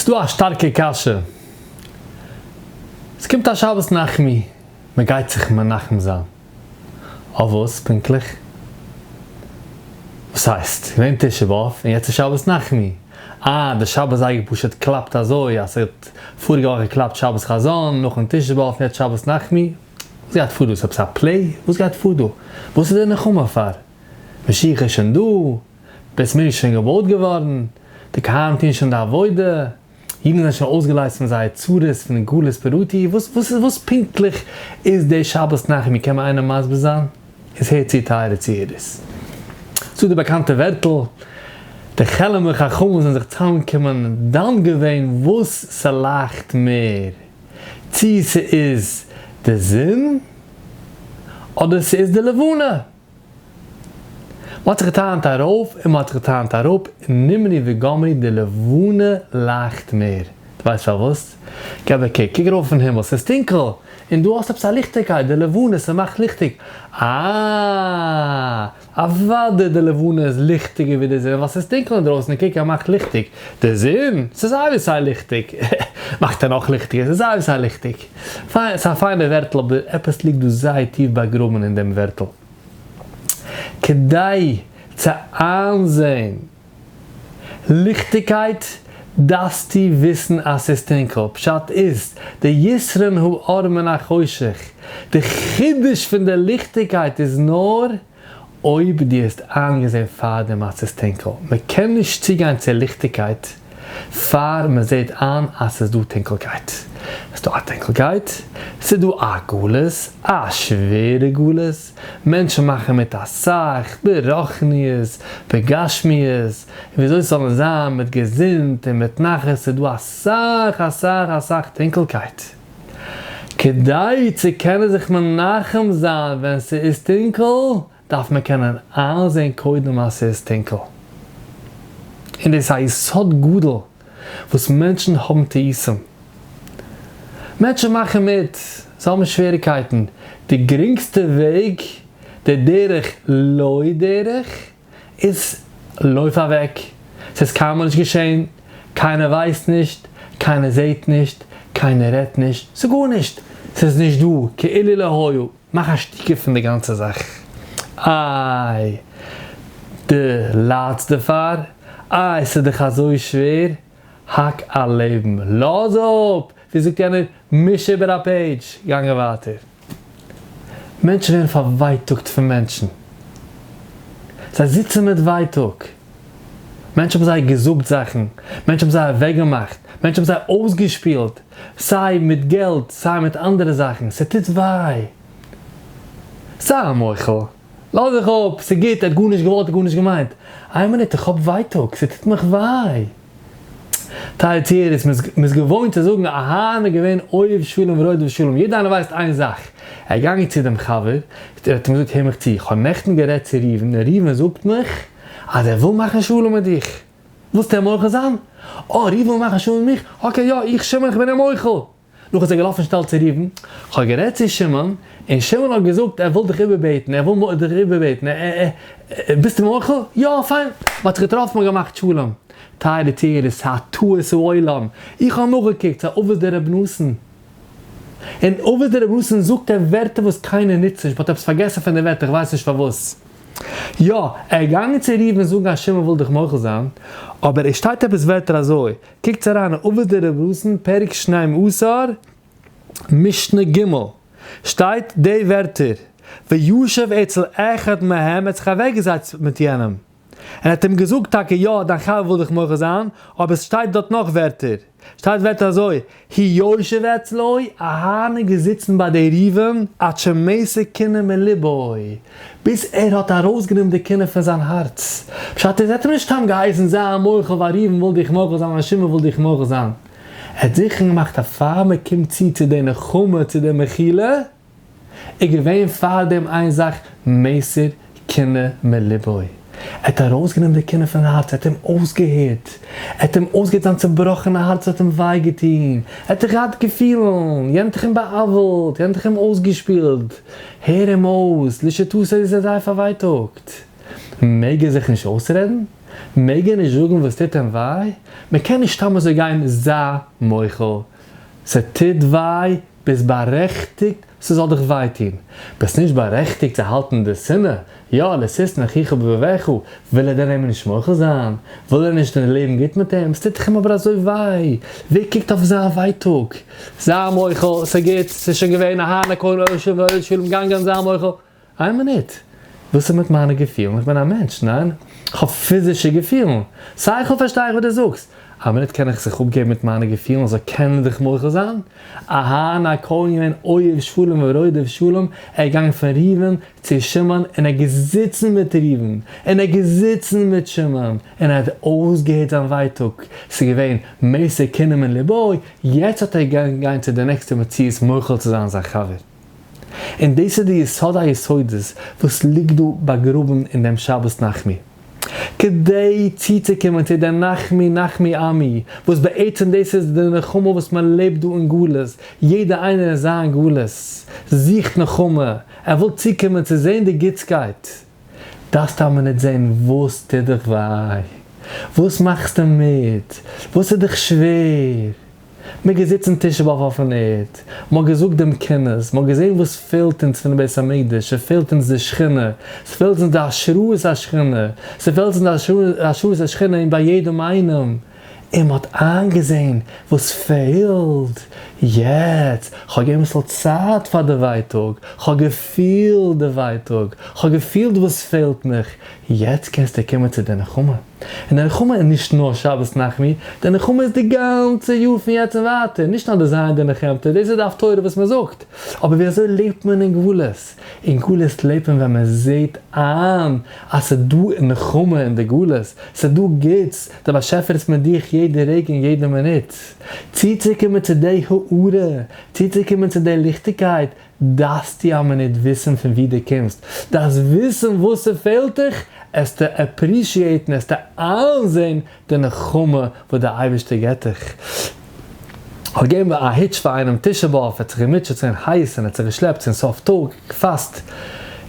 ס'דא א שטארקע קשיא. ס'קומט א שבת נחמו, מ'גייט זיך מנחם זיין. אויף וואס פונקטליך? וואס הייסט? געווען תשעה באב און יעצט איז שבת נחמו. אה, די שבת זייגער פשוט קלאפט אזוי אז ס'האט פאריגע וואך געקלאפט שבת חזון, נאכן תשעה באב און יעצט שבת נחמו. וואס גייט פאר דא? ס'עפעס א play? וואס גייט פאר דא? וואס איז די נחמה פאר? משיח איז שוין דא? בית מקדש איז שוין געבויט געווארן, די כהנים טוען שוין די עבודה, אידן זענען שוין אויסגעלייזט פון זייער צרות פון גלות פרעתי, וואס וואס וואס פונקטליך איז די שבת נחמו קען מיר איינער מסביר זיין? איז הערט צו טייערע צוהערערס. ס'דא די באקאנטע ווערטל, די כעלעמער חכמים זענען זיך צוזאמגעקומען דן געווען וואס ס'לייכט מער, צי ס'איז די זון אדער ס'איז די לבנה. מ'האט זיך געטענה'ט ארויף און מ'האט זיך געטענה'ט אראפ, נמנו וגמרו די לבנה לייכט מער. דו ווייסט פארוואס? געב א קוק, קוק ארויף אין הימל, ס'איז טונקל, און דא האסטו עפעס א ליכטיגקייט, די לבנה, ס'מאכט ליכטיג. אה! אוודאי די לבנה איז ליכטיגער ווי די זון, ווייל ס'איז טונקל אינדרויסן און קוק ער מאכט ליכטיג. די זון? ס'איז סיי ווי סיי ליכטיג. מאכט ער נאך ליכטיגער, ס'איז סיי ווי סיי ליכטיג. פיין, ס'איז א פיינע ווערטל אבער עפעס ליגט דא זייער טיף באגראבן אין דעם ווערטל. כדי צו איינזען ליכטיגקייט דארפסטו וויסן אז ס'איז טונקל. פשט איז, די יתרון האור מן החושך, די חידוש פון די ליכטיגקייט איז נאר אויב דו האסט איינגעזען פארדעם אז ס'איז טונקל. מ'קען נישט צוגיין צו ליכטיגקייט פאר מ'זעט איין אז ס'איז דא טונקלקייט. ס'איז דא א טונקלקייט, ס'איז דא א גלות, א שווערע גלות, מענטשן מאכן מיט אסאך, ברוחניות, בגשמיות, און וויאזוי ס'זאל נאר זיין, מיט געזונט און מיט נחת, ס'איז דא אסאך אסאך אסאך טונקלקייט. כדי צו קענען זיך מנחם זיין ווען ס'איז טונקל, דארף מען קענען איינזען קודם אז ס'איז טונקל. און דאס איז א יסוד גדול וואס מענטשן האבן טעותים. מענטשן מאכן מיט, זיי האבן שוועריגקייטן. די גרינגסטע וועג, די דרך לא דרך, איז לויף אוועק, ס'איז קיינמאל נישט געשען, קיינער ווייסט נישט, קיינער זעט נישט, קיינער רעדט נישט, ס'איז גארנישט, ס'איז נישט דא, כאילו לא היה, מאך א שתיקה פון די גאנצע זאך, איי דו ליידסט דערפאר? איי ס'איז דיך אזוי שווער? האק א לעבן, לאז אפ! ווי זאגט יענער, מיש איבער א page, גאנגען ווייטער. מענטשן ווערן פארווייטאגט פון מענטשן. זיי זיצן מיט ווייטאג. מענטשן האבן זיי געזאגט זאכן, מענטשן האבן זיי אוועקגעמאכט, מענטשן האבן זיי אויסגעשפילט, סיי מיט געלט, סיי מיט אנדערע זאכן, ס'טוט וויי. זיי א מוחל. לאז זיך אפ, ס'גוט, ער האט גארנישט געוואלט, ער האט גארנישט געמיינט. איין מינוט, איך האב ווייטאג, ס'טוט מיך וויי. טייערע צוהערערס, מ'איז געוואוינט צו זאגן אהרן איז געווען אוהב שלום ורודף שלום, יעדער איינער ווייסט איין זאך, ער איז געגאנגען צו דעם חבר, ער האט אים געזאגט הער מיך צו, איך האב נעכטן גערעדט צו ראובן, און ראובן זאגט מיך אז ער וויל מאכן שלום מיט דיך, ווילסטו אים מוחל זיין? אה, ראובן וויל מאכן שלום מיט מיך? okay יא, איך שמעון איך בין אים מוחל! נאך איז ער געלאפן שנעל צו ראובן, כ'האב גערעדט צו שמעון, און שמעון האט געזאגט ער וויל דיך איבערבעטן, ער וויל דיך איבערבעטן, ביסטו מוחל? יא, פיין, מ'האט זיך געטראפן און געמאכט שלום. טייערע צוהערער, ס'איז א טעות העולם, איך האב נאכגעקוקט, ס'איז אבות דרבי נתן, און אבות דרבי נתן זאגט ער ווערטער וואס קיינער נוצט נישט, מ'האט עפעס פארגעסן פון די ווערטער, כ'ווייס נישט פארוואס. יא, ער איז געגאנגען צו ראובן זאגן אז שמעון וויל דיך מוחל זיין, אבער עס שטייט עפעס ווערטער אזוי, קוקטס אריין אין אבות דרבי נתן פרק שנים עשר משנה ג' שטייט די ווערטער וישב אצל אחד מהם ער האט זיך אוועקגעזעצט מיט יענעם און ער האט אים געזאגט טאקע יא דיין חבר וויל דיך מוחל זיין אבער עס שטייט דארט נאך ווערטער שטייט ווערטער אזוי הוא יושב אצלו אהרן איז געזיצן ביי די ראובן עד שמסיר קנאה מלבו ביז ער האט ארויסגענומען די קנאה פון זיין הארץ. פשט איז, ער האט אים נישט סתם געהייסן זיי א מוחל ווייל ראובן וויל דיך מוחל זיין ווייל שמעון וויל דיך מוחל זיין. ער האט זיכער געמאכט אז פאר מען קומט צו צו די נחמה צו די מחילה, איז געווען פאר דעם איין זאך מסיר קנאה מלבו. ער האט ארויסגענומען די קנאה פון הארץ, ער האט אים אויסגעהערט, ער האט אים אויסגעהערט זיין צובראכענע הארץ האט אים וויי געטון, ער האט דאך געהאט געפילן, יענער האט דאך אים בא'עוול'ט, יענער האט דאך אים אויסגעשפילט, הער אים אויס, לשיטתו איז ער זייער פארווייטאגט. מעג ער זיך נישט אויסרעדן? מעג ער נישט זאגן וואס טוט אים וויי? מען קען נישט סתם אזוי גיין זיי מוחל, ס'טוט וויי, ביסט בארעכטיגט ס'זאל דיך וויי טון, ביסט נישט בארעכטיגט צו האלטן די שנאה, יא, לא תשנא אחיך בלבבך, וויל ער דען אים נישט מוחל זיין? וויל ער נישט לעבן גוט מיט אים? ס'טוט דאך אים אבער אזוי וויי, ווער קוקט אויף זיין ווייטאג? זיי מוחל, ס'גוט, ס'איז שוין געווען אהרן הכהן אוהב שלום ואוהב שלום גאנגען זיי מוחל. איין מינוט, וואס איז מיט מיינע געפילן? איך בין א מענטש, ניין? איך האב פיזישע געפילן. שכל פארשטיי איך וואס דו זאגסט. א מינוט קען איך זיך אפגעבן מיט מיינע געפילן אזוי קענען דיך מוחל זיין? אהרן הכהן געווען אוהב שלום ורודף שלום, ער איז געגאנגען פון ראובן צו שמעון און ער געזיצן מיט ראובן און ער געזיצן מיט שמעון און ער האט אויסגעהערט זיין ווייטאג, ס'איז געווען מסר קנאה מן לבו, יעצט האט ער געגאנגען גיין צו די נעקסטע מציאות מוחל צו זיין זיין חבר. און דאס איז די יסוד היסודות וואס ליגט דא באגראבן אין דעם שבת נחמו. כדי צוצוקומען צו דער נחמי נחמי עמי, וואס בעצם דאס איז די נחמה וואס מען לעבט דא אין גלות, יעדער איינער אין זיין גלות זוכט נחמה, ער וויל צוקומען צו זען די גוטסקייט, דארפסטו א מינוט זען וואס טוט דיך וויי, וואס מאכסטו מיט, וואס איז דיך שווער, מ'איז געזיצן תשעה באב אויפן ערד, מ'האט געזאגט דעם קינות, מ'האט געזען וואס פעלט אונז פונעם בית המקדש, ס'פעלט אונז די שכינה, ס'פעלט אונז די השראת השכינה, ס'פעלט אונז די השראת השכינה אין ביי יעדעם איינעם, און מ'האט איינגעזען וואס פעלט יעצט, כ'האב געגעבן אביסל צייט פאר די ווייטאג, כ'האב געפילט די ווייטאג, כ'האב געפילט וואס פעלט מיך, יעצט קענסטו קומען צו די נחמה. און די נחמה איז נישט נאר שבת נחמו, די נחמה איז די גאנצע יאר פון יעצט און ווייטער, נישט נאר די ז' דנחמתא, דאס איז די הפטורה וואס מען זאגט, אבער ווי אזוי לעבט מען אין גלות? אין גלות לעבט מען ווען מען זעט איין אז ס'איז דא נחמה אין די גלות, ס'איז דא גוטס, דער באשעפער איז מיט דיך יעדע רגע און יעדע מינוט. צוצוקומען צו די הארה, צוצוקומען צו די ליכטיגקייט, דארפסטו א מינוט וויסן פון וואו דו קומסט, דארפסט וויסן וואס ס'פעלט דיך, עסטו appreciate ן, עסטו איינזען די נחמה וואס דער אייבערשטער געבט דיך. כ'האב געגעבן א היטש פאר איינעם תשעה באב, ער האט זיך געמוטשעט ס'איז געווען הייס און ער האט זיך געשלעפט צום סוף טאג, געפאסט,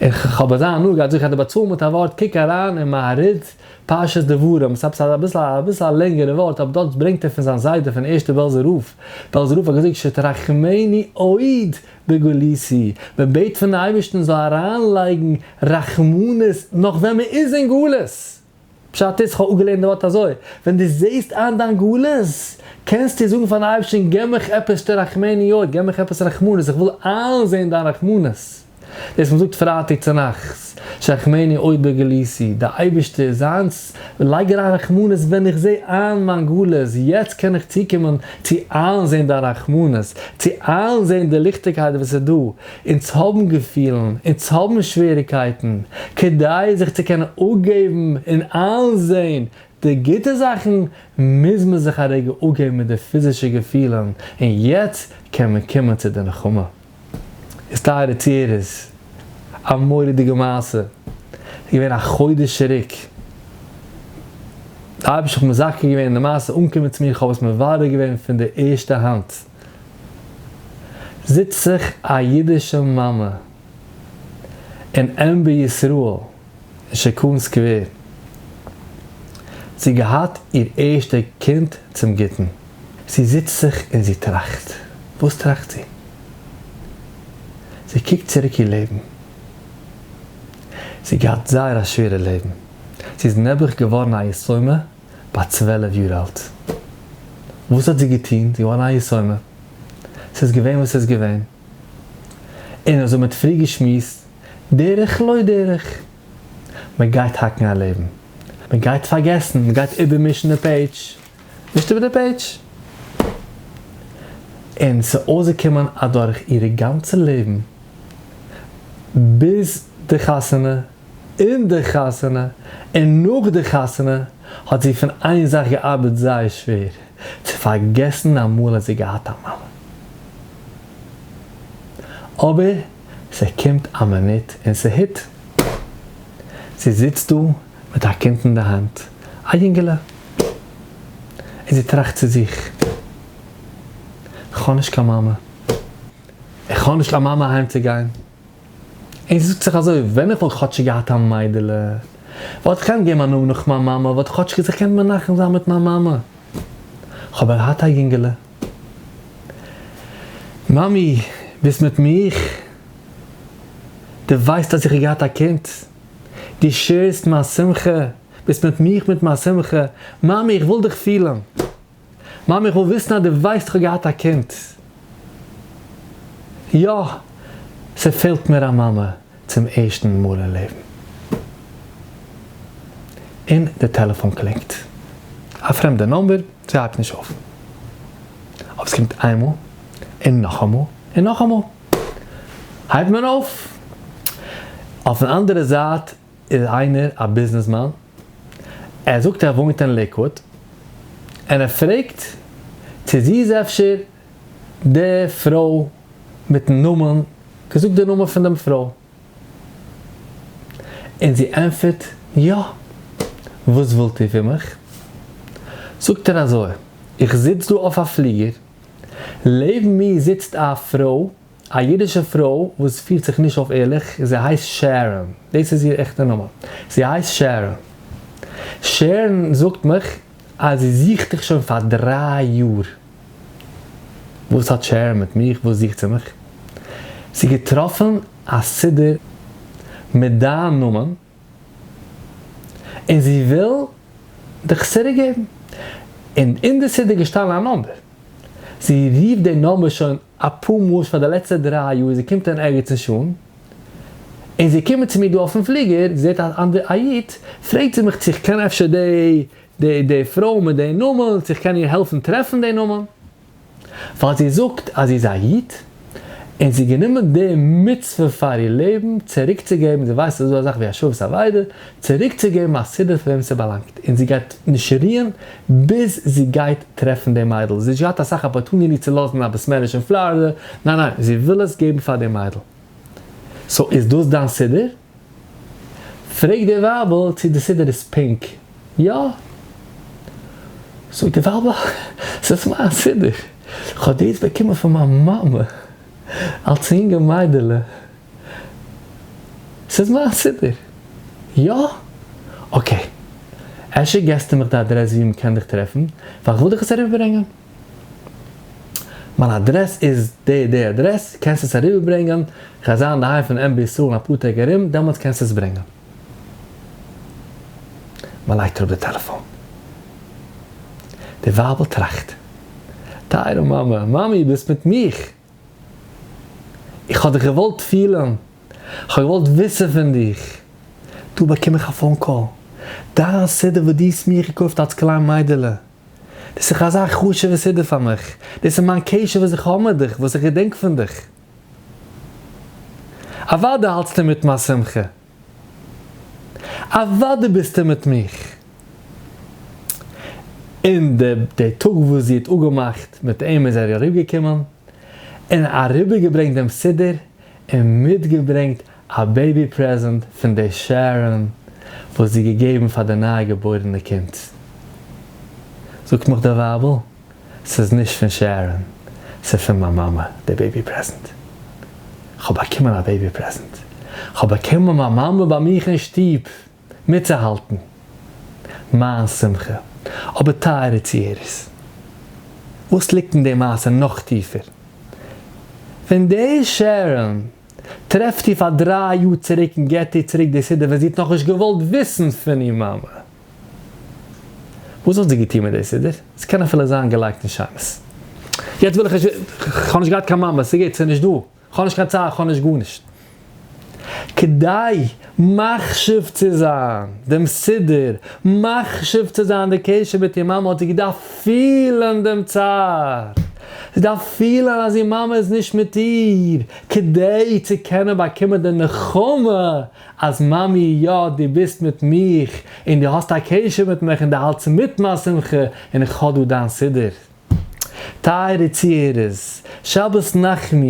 און כ'האב אזא הנאה געהאט, זאג איך אז דו באצאל מיט א ווארט, קוק אריין אין מהריד פרשת דברים, ס'איז עפעס אביסל אביסל א לענגערע ווארט, אבער דארט ברענגט ער פון זיין זיידע פון ערשטע בעלזער רב, בעלזער רב האט געזאגט שתרחמני עוד בגלותי, מען בעט פון אייבערשטן זאל אריינלייגן רחמנות נאך ווען מען איז אין גלות, פשט איז, כ'האב אפגעלערנט די ווארט אזוי, ווען דו זעסט איין דיין גלות, קענסטו זאגן פארן אייבערשטן געב מיך עפעס שתרחמני עוד, געב מיך עפעס רחמנות, איך וויל איינזען דיין רחמנות. דאס מ'זאגט פרייטאג צונאכטס, שתרחמני עוד בגלותי, די אייבערשטער זיינס, לייג אריין רחמנות ווען איך זע איין מיין גלות, יעצט קען איך צוקומען צו איינזען דיין רחמנות, צו איינזען די ליכטיגקייט וואס איז דא, אונז האבן געפילן, אונז האבן שוועריגקייטן, כדי זיך צו קענען אפגעבן און איינזען די גוטע זאכן, מוז מען זיך א רגע אפגעבן מיט די פיזישע געפילן, און יעצט קען מען קומען צו די נחמה. איז טייערע צוהערערס, א מורא'דיגע מעשה, איז געווען א חודש צוריק, די אייבערשטער האט מזכה געווען די מעשה אנקומען צו מיר, איך האב עס מברר געווען פון די ערשטע האנט, זיצט זיך א אידישע מאמע אין אם בישראל אין שיכון סקווער, זי האט געהאט איר ערשטע קינד צום גוטן, זי זיצט זיך און זי טראכט, וואס טראכט זי? זי קוקט צוריק איר לעבן. זי האט געהאט זייער א שווערע לעבן. זי איז נעבעך געווארן א יתומה ביי 12 יאר אלט. וואס האט זי געטון? זי איז געווארן א יתומה. ס'איז געווען וואס ס'איז געווען. און אזוי מ'האט פרי געשמועסט, דרך לא דרך. מ'גייט האקן א לעבן. מ'גייט פארגעסן. מ'גייט איבערמישן די page. נישט איבער די page. און ס'איז אויסגעקומען אז דורך אירע גאנצע לעבן, ביז די חתונה, אין די חתונה, און נאך די חתונה, האט זי פון איין זאך געארבעט זייער שווער, צו פארגעסן אמאל אז זי געהאט א מאמע. אבער ס'קומט א מינוט און ס' hit. זי זיצט דא מיט א קינד אין די האנט, א יונגעלע, און זי טראכט צו זיך, איך האב נישט קיין מאמע, איך האב נישט א מאמע אהיים צו גיין, און זי זאגט זיך אזוי, ווען איך וואלט כאטשיג געהאט א מיידעלע, וואלט איך געקענט געבן א נאמען נאך מיין מאמע, וואלט איך כאטש זיך געקענט מנחם זיין מיט מיין מאמע. כ'האב געהאט א יונגעלע. מאמי, ביסט מיט מיך? דו ווייסט אז איך האב געהאט א קינד? דו share סט מיין שמחה? ביסט מיט מיך מיט מיין שמחה? מאמי, איך וויל דיך פילן. מאמי, איך וויל וויסן אז דו ווייסט איך האב געהאט א קינד. יא, ס'פעלט מיר א מאמע צום ערשטן מאל אין לעבן. און די טעלעפאן קלינגט. א פרעמדע number, זי הייבט נישט אויף. אבער ס'קומט איינמאל, און נאכאמאל, און נאכאמאל. הייבט מען אויף. אויפן אנדערע זייט איז איינער א ביזנעסמאן, ער זאגט ער וואוינט אין לעיקוואוד, און ער פרעגט צו זי איז אפשר די פרוי מיטן נאמען, געזאגט די נאמען פון דעם פרוי, און זי ענטפערט יא, וואס ווילט איר פון מיך? זאגט ער אזוי, איך זיץ דא אויף א פליגער, לעבן מיר זיצט א פרוי, א אידישע פרוי וואס פירט זיך נישט אויף ערליך, זי הייסט שערן, דאס איז איר עכטע נאמען, זי הייסט שערן. שערן זאגט מיך אז זי זוכט דיך שוין פאר דריי יאר. וואס האט שערן מיט מיך? וואס זוכט זי מיך? זי געטראפן א סידור מיט דיין נאמען און זי וויל דיך צוריקגעבן. און אין די סידור געשטאנען א number. זי רופט די number שוין אפאר מאל פאר די לעצטע דריי יאר, זי קומט אין ערגעץ נישט אן, און זי קומט צו מיר דא אויפן פליגער, זי זעט א איד, פרעגט זי מיך צו איך קען אפשר די די די פרוי מיט די נאמען, צו איך קען איר העלפן טרעפן די נאמען, ווייל זי זאגט אז זי איז א איד, און זי גענומען די מצוה פאר איר לעבן צוריקצוגעבן, זי ווייסט אז ס'איז דא אזאך ווי השבת אבידה, צוריקצוגעבן א סידור פאר וועם ס'באלאנגט, און זי גייט נישט רוען ביז זי גייט טרעפן די מיידל, זי האט נישט געהאט אסאך opportunity צו לאזן א בית מדרש אין פלארידע, ניין ניין, זי וויל עס געבן פאר די מיידל. so איז דאס דיין סידור? פרעגט די ווייבל צו די סידור איז pink. יא! זאגט די ווייבל, ס'איז מיין סידור, כ'האב דאס באקומען פון מיין מאמע אלס יונגע מיידעלע, ס'איז מיין סידור. יא? okay. אפשר געסטו מיך די אדרעס וואו מ'קען דיך טרעפן, ווייל כ'וויל דיך עס אריבערברענגען. מיין אדרעס איז די די אדרעס, קענסט עס אריבערברענגען, כ'גיי זיין אינדערהיים פון אם בישראל אין אפאר טעג ארום, דעמאלטס קענסטו עס ברענגען. מ'לייגט אראפ די טעלעפאן. די ווייבל טראכט, טייערע מאמע, מאמי ביסט מיט מיך? איך האב דיך געוואלט פילן, איך האב געוואלט וויסן פון דיך. דא באקום איך א phone call, דיין סידור וואס דו האסט מיר געקויפט אלס קליין מיידעלע, דאס איז אזא חשוב'ע סידור פאר מיך, דאס איז מיין קשר וואס איך האב מיט דיך, וואס איך געדענק פון דיך. אוודאי האלטסטו מיט מיין שמחה. אוודאי ביסטו מיט מיך. און די די טאג וואס זי האט אפגעמאכט מיט אים איז ער אראפגעקומען און אריבערגעברענגט דעם סידור און מיטגעברענגט א baby present פון די שערן וואס זי געגעבן פאר די ניי געבוירענע קינד. זאגט מיך די ווייבל, ס'איז נישט פון שערן, ס'איז פון מיין מאמע די baby present. כ'האב באקומען א baby present. כ'האב באקומען מיין מאמע ביי מיך אין שטוב מיטצוהאלטן מיין שמחה. אבער טייערע צוהערערס, וואס ליגט אין די מעשה נאך טיפער? ווען די שערן טרעפט איר פאר דריי יאר צוריק און געבט איר צוריק די סידור ווען זי האט נאכנישט געוואלט וויסן פון איר מאמע, וואס וואלט זי געטון מיט די סידור? ס'קען אפילו זיין געלייגט אין שמות. יעצט וויל איך נישט, כ'האב נישט געהאט קיין מאמע, ס'גוט, ס'איז נישט דא, כ'האב נישט קיין צער, כ'האב נישט גארנישט. כדי מחשיב צו זיין דעם סידור, מחשיב צו זיין די קשר מיט איר מאמע האט זי געדארפט פילן דעם צער. זי דארף פילן אז איר מאמע איז נישט מיט איר, כדי צו קענען באקומען די נחמה אז מאמי יא דו ביסט מיט מיך און דו האסט א קשר מיט מיך און דו האלטסט מיט מיין שמחה און איך האב דא דיין סידור. טייערע צוהערערס, שבת נחמו,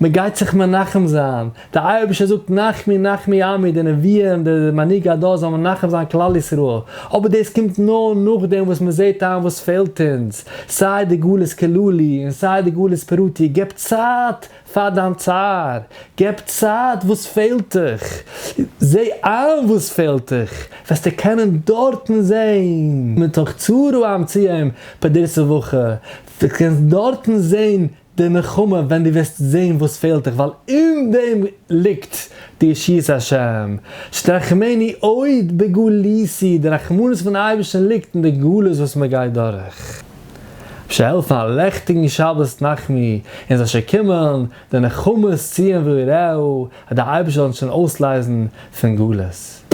מען גייט זיך מנחם זיין, דער אייבערשטער זאגט נחמו נחמו עמי, די נביאים, די מנהיגי הדור זאלן מנחם זיין כלל ישראל, אבער דאס קומט נאר נאכדעם וואס מען זעט איין וואס פעלט אונז, סיי די גלות כללי און סיי די גלות פרטי, געב צייט פאר דיין צער, געב צייט וואס פעלט דיך, זע איין וואס פעלט דיך, וועסטו קענען דארטן זען מתוך צרה עם ציון פדרסה וכה, דו קענסט דארטן זען די נחמה ווען דו וועסט זען וואס פעלט דיך, ווייל אין דעם ליגט די ישועת השם, שתרחמני עוד בגלותי, די רחמנות פון אייבערשטן ליגט אין די גלות וואס מען גייט דורך. אפשר העלפן א לעכטיגן שבת נחמו, און זאל שוין קומען די נחמות ציון ועיריה, אז דער אייבערשטער זאל אונז שוין אויסלייזן פון גלות.